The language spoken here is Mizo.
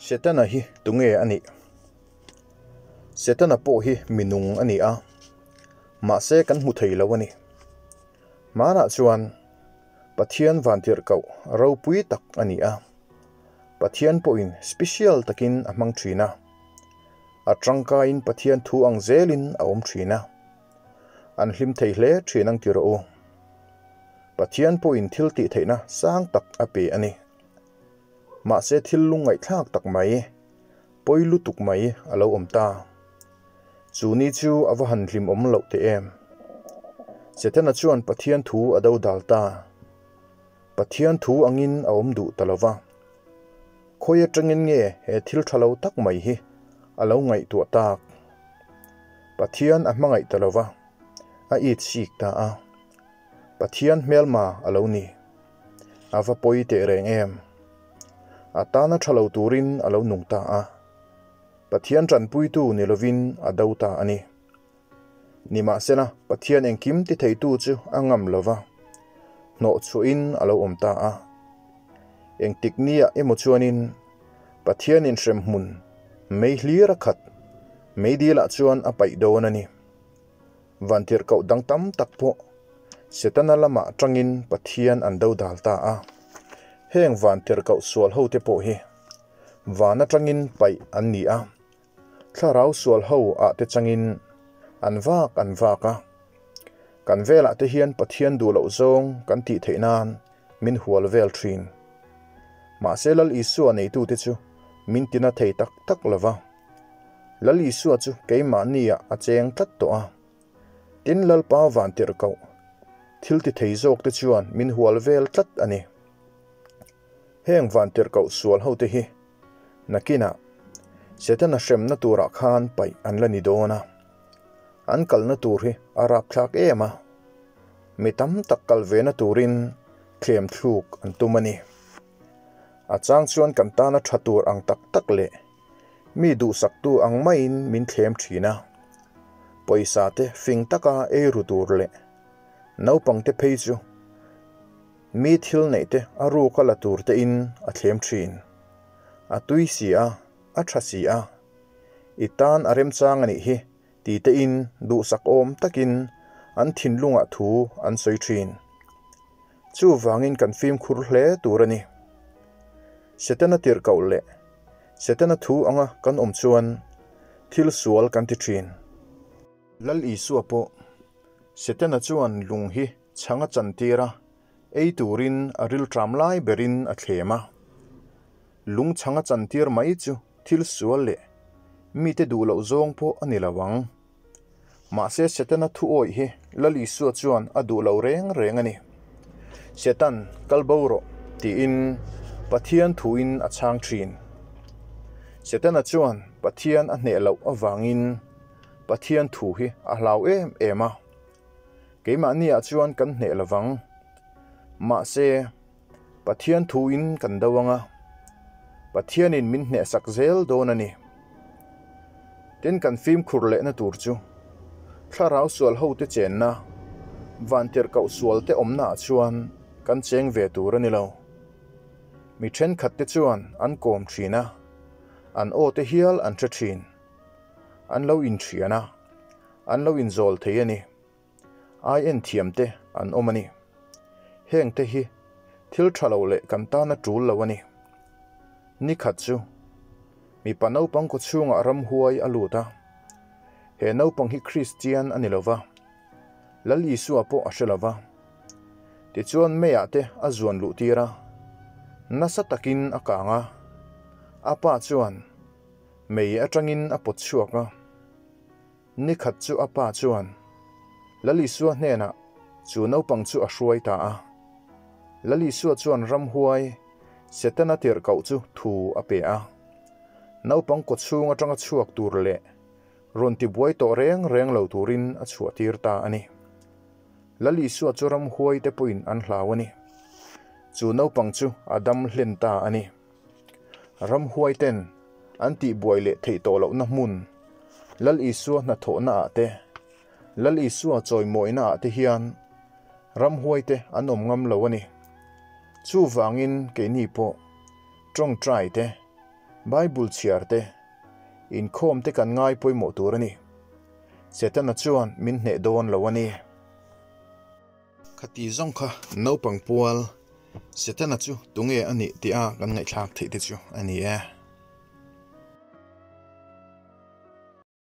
Setana hi tunge a nih? Setana pawh hi minung a ni a, mahse kan hmu thei lo a ni. Hmanah chuan Pathian vantirhkoh ropui tak a ni a, Pathian pawhin special takin a hmang thin a, a tangkaiin Pathian thu ang zelin a awm thin a, an hlim thei hle thin ang ti rawh u. Pathian pawhin thil tih theihna sang tak a pe a ni. Mahse thil lungngaihthlak tak mai, pawi lutuk mai a lo awm ta. Chu ni chu a va han hlimawm loh teh em. Setana chuan Pathian thu a do dal ta. Pathian thu angin a awm duh ta lo va. Khawi atangin nge he thil tha lo tak mai hi a lo ngaihtuah tak? Pathian a hmangaih ta lo va, a it sik ta a. Pathian hmelma a lo ni. A va pawi teh reng em? A tana tha lo turin a lo nung ta a. Pathian tanpuitu ni lovin a do ta a ni. Nimahsela, Pathian engkim ti theitu chu a ngam lo va, hnawhchhuahin a lo awm ta a. Engtik nia emaw chuanin Pathianin hremhmun mei hlir a khat, meidilah chuan a paih dawn a ni. Vantirhkoh dang tam tak pawh Setana lamah tangin Pathian an do dal ta a. Heng vantirhkoh sual hote pawh hi van atangin paih an ni a, thlarau sual ho ah te changin an vak an vak a. Kan velah te hian Pathian duh loh zawng kan tih theih nan min hual vel thin. Mahse Lal Isua neitute chu min tina thei tak tak lova. Lal Isua chu keimahniah a cheng tlat tawh a. Tin, Lalpa vantirhkoh, thil ti thei zawkte chuan min hual vel tlat a ni. Heng vantirhkoh sual hote hi nakinah Setana hremna turah khan paih an la ni dawn a. An kalna tur hi a rapthlak em a, mi tam tak kal vena turin thlem thluk an tum a ni. A chang chuan kan tana tha tur ang tak tak leh Mi duhsaktu ang maiin min thlem thin a, pawisa te fing taka ei ru tur leh naupangte phei chu mi thil neih te a ruk a la tur te in a thlem thin. A tui si a, a tha si a, i tan a remchang a nih hi ti te in duhsak awm takin an thinlungah thu an sawi thin. Chuvangin kan fimkhur hle tur a ni. Setana tirhkoh leh Setana thu anga kan awm chuan thil sual kan ti thin. Lal Isua pawh Setana chuan lung hi chhang a chantir a, ei turin a rilṭam lai berin a thlem a. Lung chhang a chantir mai chu thil sual leh mite duh loh zawng pawh a ni lo ang. Mahse Setana thu awih hi Lal Isua chuan a duh lo reng reng a ni. Setan, kal bo rawh, tiin Pathian thuin a chhang thin. Setana chuan Pathian a hneh loh avangin Pathian thu hi a hlau em em a. Keimahniah chuan kan hneh lovang. Mahse, Pathian thuin kan do ang a, Pathianin min hnehsak zel dawn a ni. Tin, kan fimkhur lehna tur chu thlarau sual hote chenna, vantirhkoh sualte awmnaah chuan kan cheng ve tur a ni lo. Mi thenkhatte chuan an kawm thin a, an aw te hial an hre thin. An lo inthian a, an lo inzawl thei a ni. Ai en thiam te an awm a ni. Heng te hi thil tha lo leh kan tana tul lo a ni. Ni khat chu mipa naupang kaw chhungah ramhuai a lut a. He naupang hi Kristian a ni lo va, Lal Isua pawh a hre lo va. Tichuan meiah te a zuan luh tir a, nasa takin a kang a. A pa chuan mei atangin a pawt chhuak a. Ni khat chu a pa chuan Lal Isua hnenah chu naupang chu a hruai ta a. Lal Isua chuan ramhuai Setana tirhkoh chu thu a pe a. Naupang kawchhung atanga chhuak tur leh rawn tibuai tawh reng reng lo turin a chhuahtir ta a ni. Lal Isua chu ramhuai te pawhin an hlau a ni. Chu naupang chu a dam hlen ta a ni. Ramhuai ten an tihbuai leh theih tawh lohna hmun, Lal Isua hnathawhna ah te, Lal Isua chawimawina ah te hian ramhuai te an awm ngam lo a ni. Chuvangin keini pawh tawngtai te, Bible chhiar te, inkhawm te kan ngai pawimawh tur a ni. Setana chuan min hneh dawn lo a ni. Khati zawng kha naupang pual Setana chu tunge a nih tia kan ngaihthlak theih te chu a ni e.